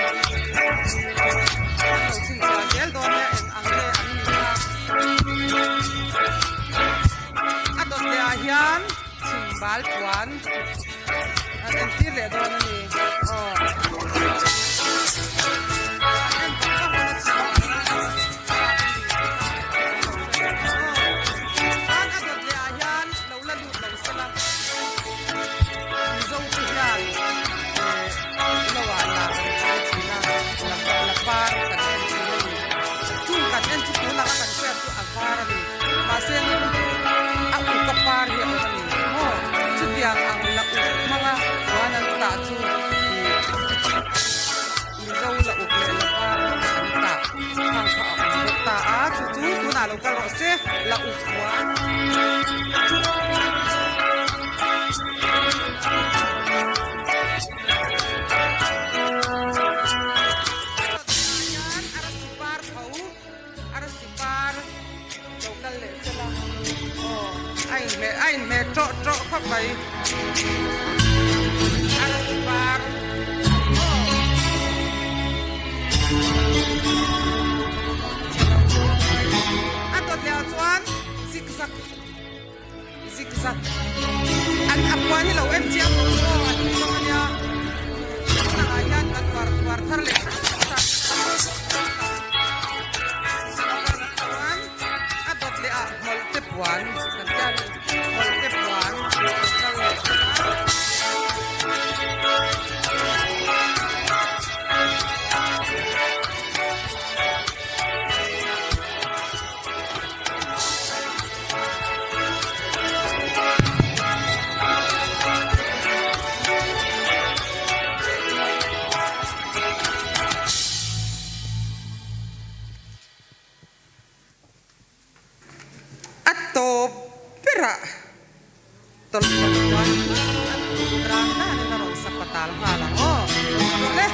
lo chhinchhuah zel dawn nia eng ang nge an nih a. A dawt leh ah hian chhimbal puan an entir leh dawn a ni aw. Chuan a dawt leh ah hian lo la lut lo se la Mizo te hian lo ah la kan chhung thin a, la par kan en thin a ni. Chung kan en chu tunah a kan hriat chu a var a ni. Mahse a uk a par hi a awm a ni maw? Chutiang ang la uk hmanga chuan an tah chu Mizo la uk leh la par hmanga an tah khang kha a awm bawk ta a, chu chu tunah lo kal rawh se la uk huan. Arsi par lo kal leh sela aw a inhmeh a inhmeh tawh tawh khawp mai arsi par aw. A dawt leh ah chuan zigzag zigzag an a puan hi lo en chiang rawh u aw an ti zawng a nia tunah ah hian kan uar uar thar leh zigzag chuan a dawt leh ah hmawlh te puan kan tia ni hmawlh te puan kal leh thung a. A tawp berah tawlhpawlh chuan a rang danin a rawn sa patal nghal ang aw. Rawh le.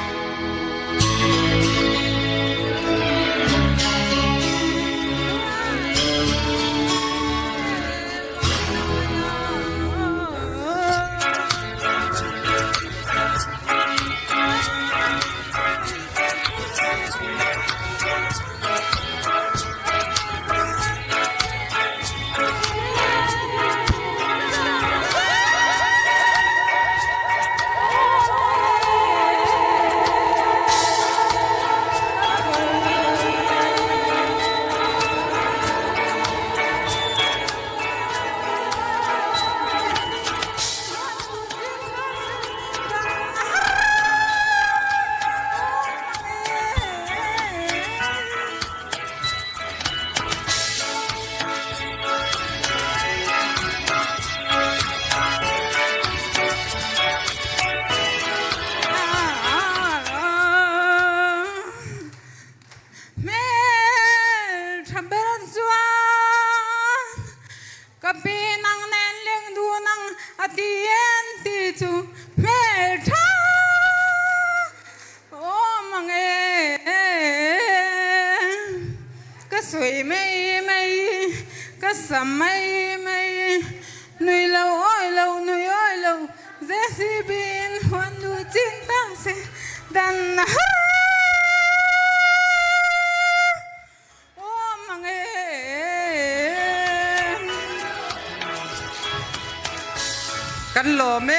Hmeltha ber chuan ka pi nang nen leng dun ang a ti em ti chu hmeltha awm ang e. Ka sawi mai mai, ka sa mai mai, nui lo awi lo, nui awi lo. JCB in huan duh chin ta se dan a har awm ang e. Kan lawm e.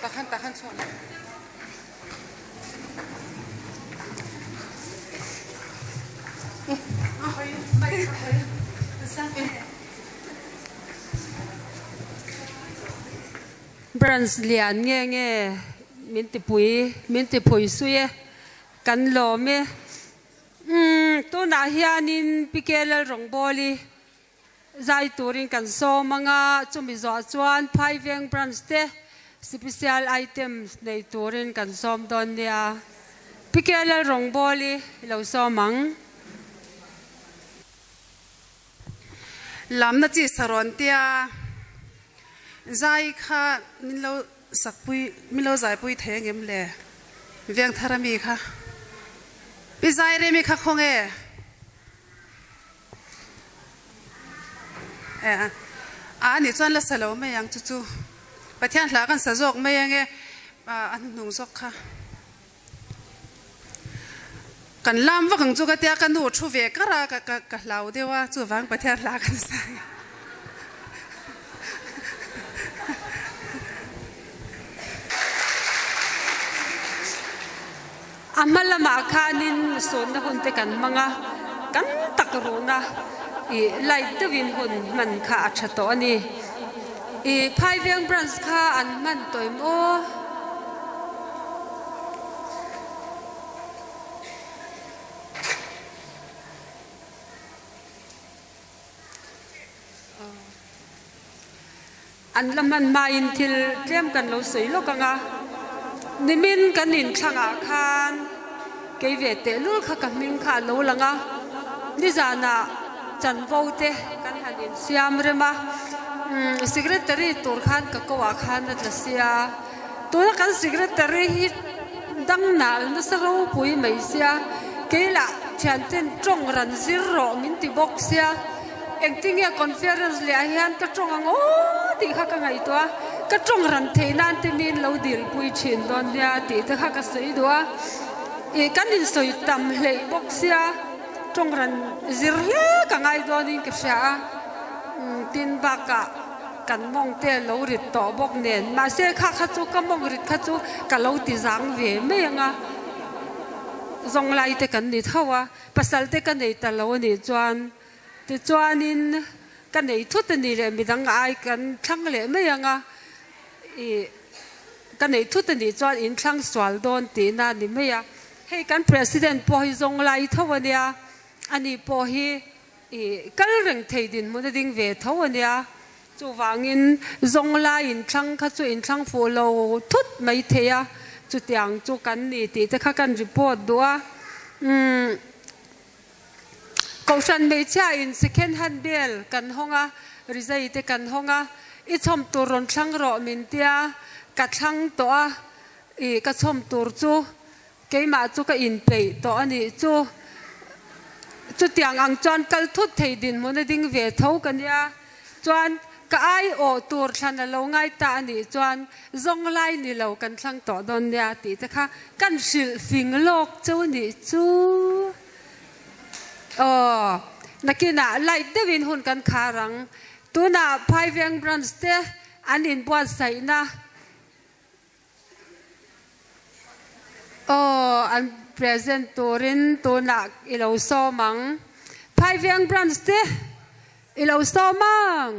Takhan takhan chhuah na. Branch lian nge nge min ti pui min ti phui sui e kan lawm e umm tunah hianin PK Lalrawngbawli Zai turin kan sawm anga chumi zawh chuan Phaiveng Branch te Sipisial Items nei turin kan sawm dawn nia. Pi KLL Rawngbawli i lo sawm ang. Lamna chi sarawn tia zai kha min lo sakpui min lo zaipui thei angem le Vengthar ami kha Pi Zairemi kha khawnge? A nih chuan la sa lo mai ang chu chu. Pathian hla kan sa zawk mai ange a hnuhnung zawk kha. Kan lam vak ang chu ka tia ka nu thu ve kar a ka ka ka hlau deuh a chuvang Pathian hla kan sa ang. A hma lamah khanin sawnna hun te kan hmang a, kan tak ruhna ih light deuhin hun hman kha a tha tawh a ni. Ih Phaiveng branch kha an hman tawh em aw? An la hman hmain thil tlem kan lo sawi lawk ang a, nimin kan inthlangah khan kei ve tehlul kha ka hming kha a lo lang a, nizanah chanvo te kan han insiam rem a, secretary tur khan ka ko ah khan a tla sia, tuna kan secretary hi dang nal nasa ropui mai sia, kei lah thianten tawng ran zir rawh min ti bawk sia. Engtinge conference leh ah hian ka tawng ang aw tih kha ka ngaihtuah a, ka tawng ran theih nan te min lo dilpui thin dawn nia tih te kha ka sawi duh a, ih kan insawi tam hleih bawk sia tawng ran zir hle ka ngai dawnin ka hria a, tin bakah kan mawng te lo rit tawh bawk nen mahse kha kha chu ka mawng rit kha chu ka lo ti zang ve mai ang a, zawnglai te kan ni tho a. Pasal te ka nei ta lo a nih chuan tichuanin ka nei thut a nih leh midang ai kan thlang leh mai ang a, ih ka nei thut a nih chuan in thlang sual dawn tihna a ni mai a. Hei kan President pawh hi zawng lai tho a nia, ani pawh hi ih kal reng thei dinhmun a ding ve tho a nia. Chuvangin zawng lai inthlang kha chu inthlang fuh lo thut mai thei a, chutiang chu kan ni tih te kha kan report duh a. Umm Kohhran hmeichhia in second hand bel kan hawng a, rizai te kan hawng a, i chhawm tur rawn thlang rawh min tia, ka thlang tawh a, ih ka chhawm tur chu Keimah chu ka inpeih tawh a nih chu. Chutiang ang chuan kal thut thei dinhmun a ding ve tho ka nia. Chuan ka aiawh tur thlan a lo ngai ta a nih chuan zawng lai ni lo kan thlang tawh dawn nia tih te kha kan hrilh fing lawk cheu a nih chu. Aw, nakinah light deuhin hun kan khar ang. Tunah Phaiveng branch te an inbuatsaihna. Aw, an present turin tunah i lo sawm ang. Phaiviang branch te i lo sawm ang.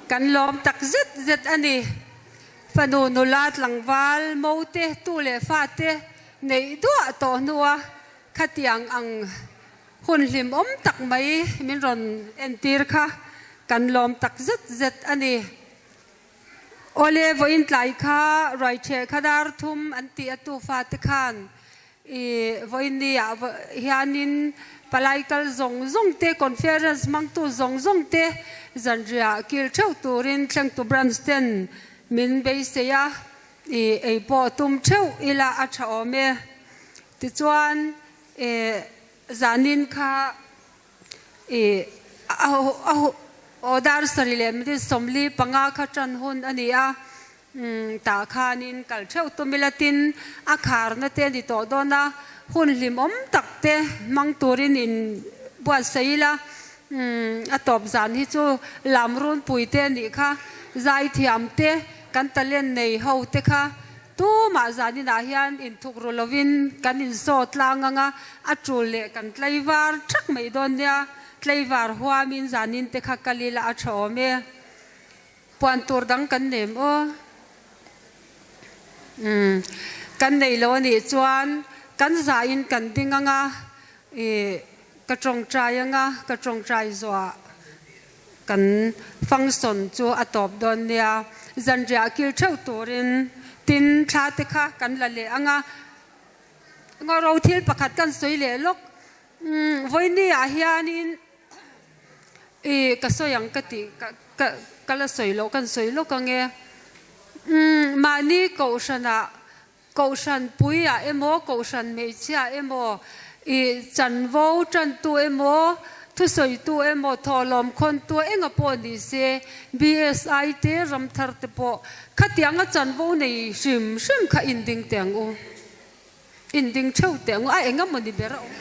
Kan lawm tak zet zet a ni. Fanu nula tlangval mote tu leh fate neih duah tawh hnua khatiang ang hun hlimawm tak mai min rawn entir kha kan lawm tak zet zet a ni. Awle vawiin tlai kha ruaichheh kha dar thum an tih a tu fate khan i vawiin ni ah hianin palai kal zawng zawng te conference hmangtu zawng zawng te zanriah kil theuh turin thlengtu branch ten min beisei a i ei pawh tum theuh ila a tha awm e. Tichuan i zanin kha I aw dar sarih leh minute 45 kha ṭan hun a ni a, tah khanin kal ṭheuh tum ila tin a kharna te a ni tawh dawn a, hun hlimawm tak te hmang turin in buatsaih ila, a tawp zan hi chu lam runpui te a nih kha, zaithiam te kan talent nei ho te kha Tumah zaninah hian inthuk ru lovin kan insaw tlang ang a, a tul leh kan tlaivar thak mai dawn nia, tlaivar huamin zanin te kha kal ila a tha awm e. Puan tur dang kan nem aw. Umm, kan nei lo a nih chuan kan zahin kan ding ang a, ih, ka tawngtai ang a, ka tawngtai zuah. Kan function chu a tawp dawn nia, zanriah kil theuh turin tin thla te kha kan la leh ang a, ngaw thil pakhat kan sawi leh lawk, vawiini ah hianin ih ka sawi ang ka tih ka ka la sawi loh kan sawi lawk ang e, mahni kohhranah Kohhran puiah emaw, kohhran hmeichhia emaw, i chanvo tantu emaw, thusawitu emaw, thawhlawm khawntu enga pawh ni se, BSI te, Ramthar te pawh khatianga chanvo nei hrim hrim kha inding teh ang u. Inding theuh teh ang u. A enga maw ni ber a awm?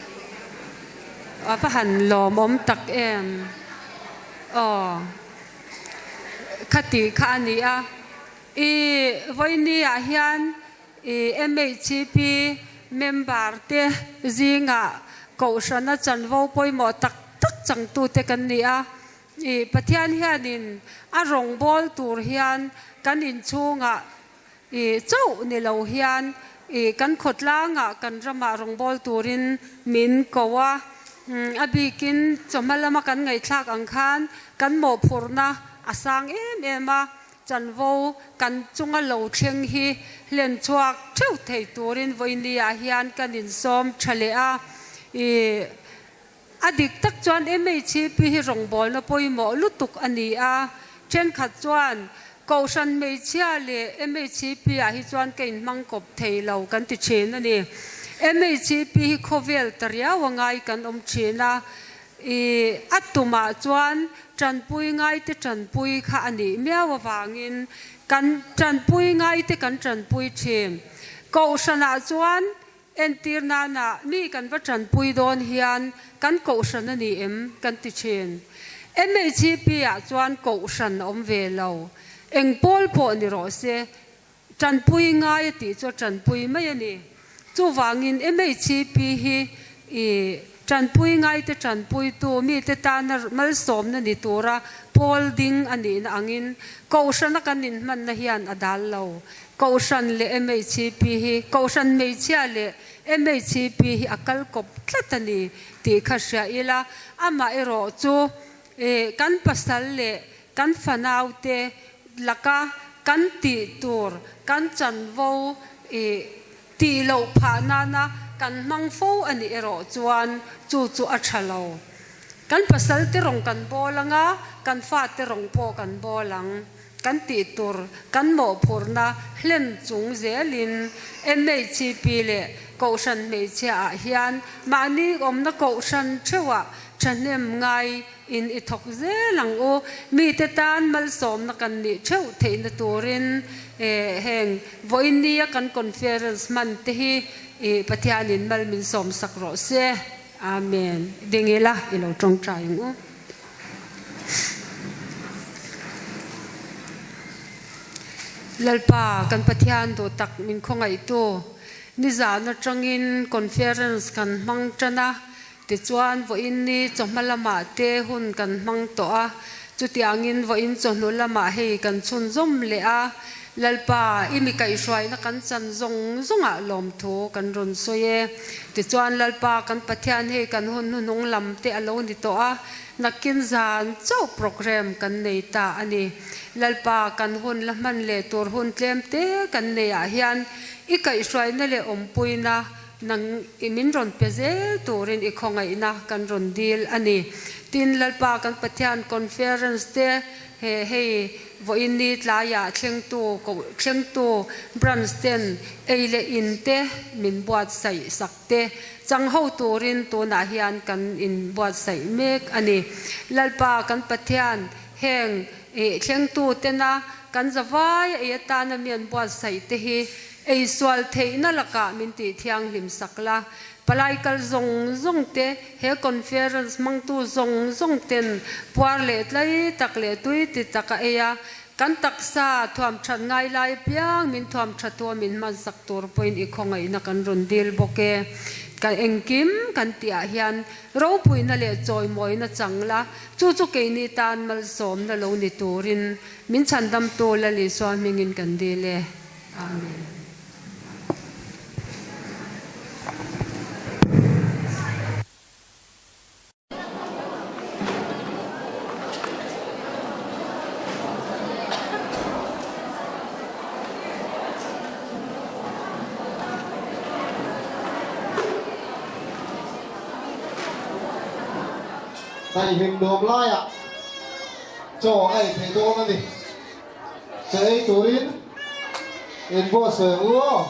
A va han lawmawm tak em? Aw, khati kha a ni a. I vawiini ah hian i MHCP member te zingah kohhrana chanvo pawimawh tak tak changtute kan ni a. I Pathian hianin a rawngbâwl tur hian kan inchhungah i chauh ni lo hian i kan khawtlangah kan ramah rawngbâwl turin min ko a. A bikin chawhma lama kan ngaihthlak ang khan kan mawhphurhna a sang em em a. Chanvo kan chunga lo thleng hi hlen chhuak theuh thei turin vawiini ah hian kan insawm tha leh a. I a dik tak chuan MHP hi rawngbawlna pawimawh lutuk a ni a. Thenkhat chuan Kohhran hmeichhia leh MHP ah hi chuan ka inhmang kawp thei lo kan ti thin a ni. MHP hi khawvel ta riau a ngai kan awm thin a. I a tumah chuan tanpui ngaite tanpui kha a nih miau avangin kan tanpui ngaite kan tanpui thin. Kohhranah chuan entir nana mi kan va tanpui dawn hian kan kohhran a ni em kan ti thin. MHP ah chuan kohhran a awm ve lo. Eng pawl pawh ni rawh se Tanpui ngai a tih chu a tanpui mai a ni. Chuvangin MHCP hi i tanpui ngaite tanpuitu mite tana malsawmna ni tura pawl ding a nihna angin Kohhrana kan inhmanna hian a dal lo. Kohhran leh MHCP hi Kohhran hmeichhia leh MHCP hi a kal kawp tlat a ni tih kha hria ila, amaherawh chu kan pasal leh kan fanaute laka kan tih tur kan chanvo i tih loh phah nana kan hmang fo a nih erawh chuan chu chu a tha lo. Kan pasal te rawng kan bawl ang a, kan fate rawng pawh kan bawl ang. Kan tih tur kan mawhphurhna hlen chung zelin MHCP leh Kohhran hmeichhia ah hian mahni awmna Kohhran theuhah thahnem ngai In i thawk zel ang u. Mite tan malsawmna kan nih theuh theihna turin heng vawinia kan conference hman te hi i Pathianin mal min sawm sak rawh se. Amen. Ding ila i lo tawngtai ang u. Lalpa kan Pathian duh tak min khawngaihtu nizan atangin conference kan hmang tan a. Tichuan, vawiin ni chawhma lamah te hun kan hmang tawh a. Chutiangin vawiin chawhnu lamah hei kan chhunzawm leh a, Lalpa, i mi kaihhruaina kan chan zawng zawngah lawmthu kan rawn sawi e. Tichuan Lalpa kan Pathian hei kan hun hnuhnung lam te a lo ni tawh a, nakin zan chauh program kan nei ta a ni. Lalpa, kan hun la hman leh tur hun tlem te kan nei ah hian i kaihhruaina leh awmpuina nang i min rawn pe zel turin i khawngaihna kan rawn dil a ni. Tin, Lalpa kan Pathian conference te he hei vawiin ni tlaiah thlengtu koh thlengtu branch ten ei leh in te min buatsaih sak te chang ho turin tunah hian kan in buatsaih mek a ni. Lalpa kan Pathian heng ih thlengtu tena kan zavai ei atana mi an buatsaih te hi Ei sual theihna lakah min tih thianghlim sak la, palai kal zawng zawng te, he conference hmangtu zawng zawng ten puar leh tlai tak leh tui ti tak a ei a, kan taksa thuam that ngai lai apiang min thuam tha tu a min hman sak tur pawhin i khawngaihna kan rawn dil bawk e. Kan engkim kan tih ah hian ropuina leh chawimawina chang la, chu chu keini tan malsawmna lo ni turin min chhandamtu Lal Isua hmingin kan dil e. Amen. Daihlim nuam laiah chaw a ei thei dawn a ni. Che ei turin in buatsawi ang u aw.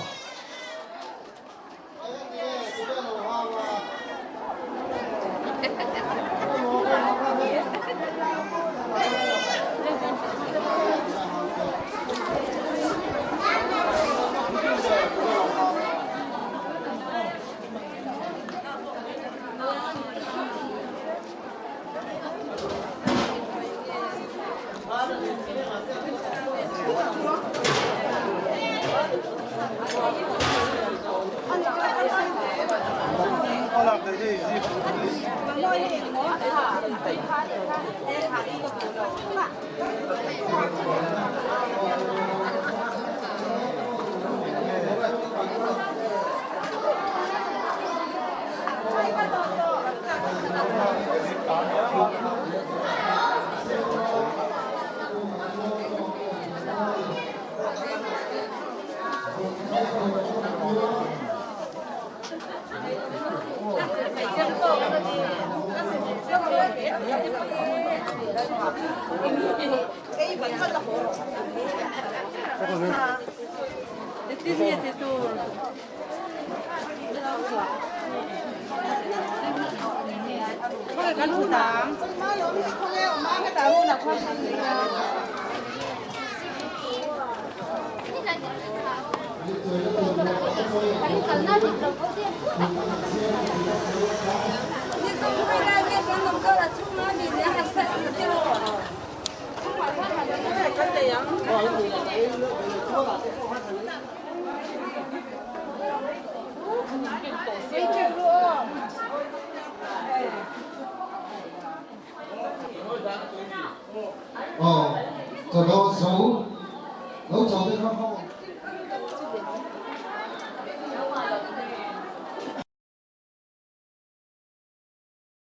Aw, chaw dawn zo lo chaw te kha ho.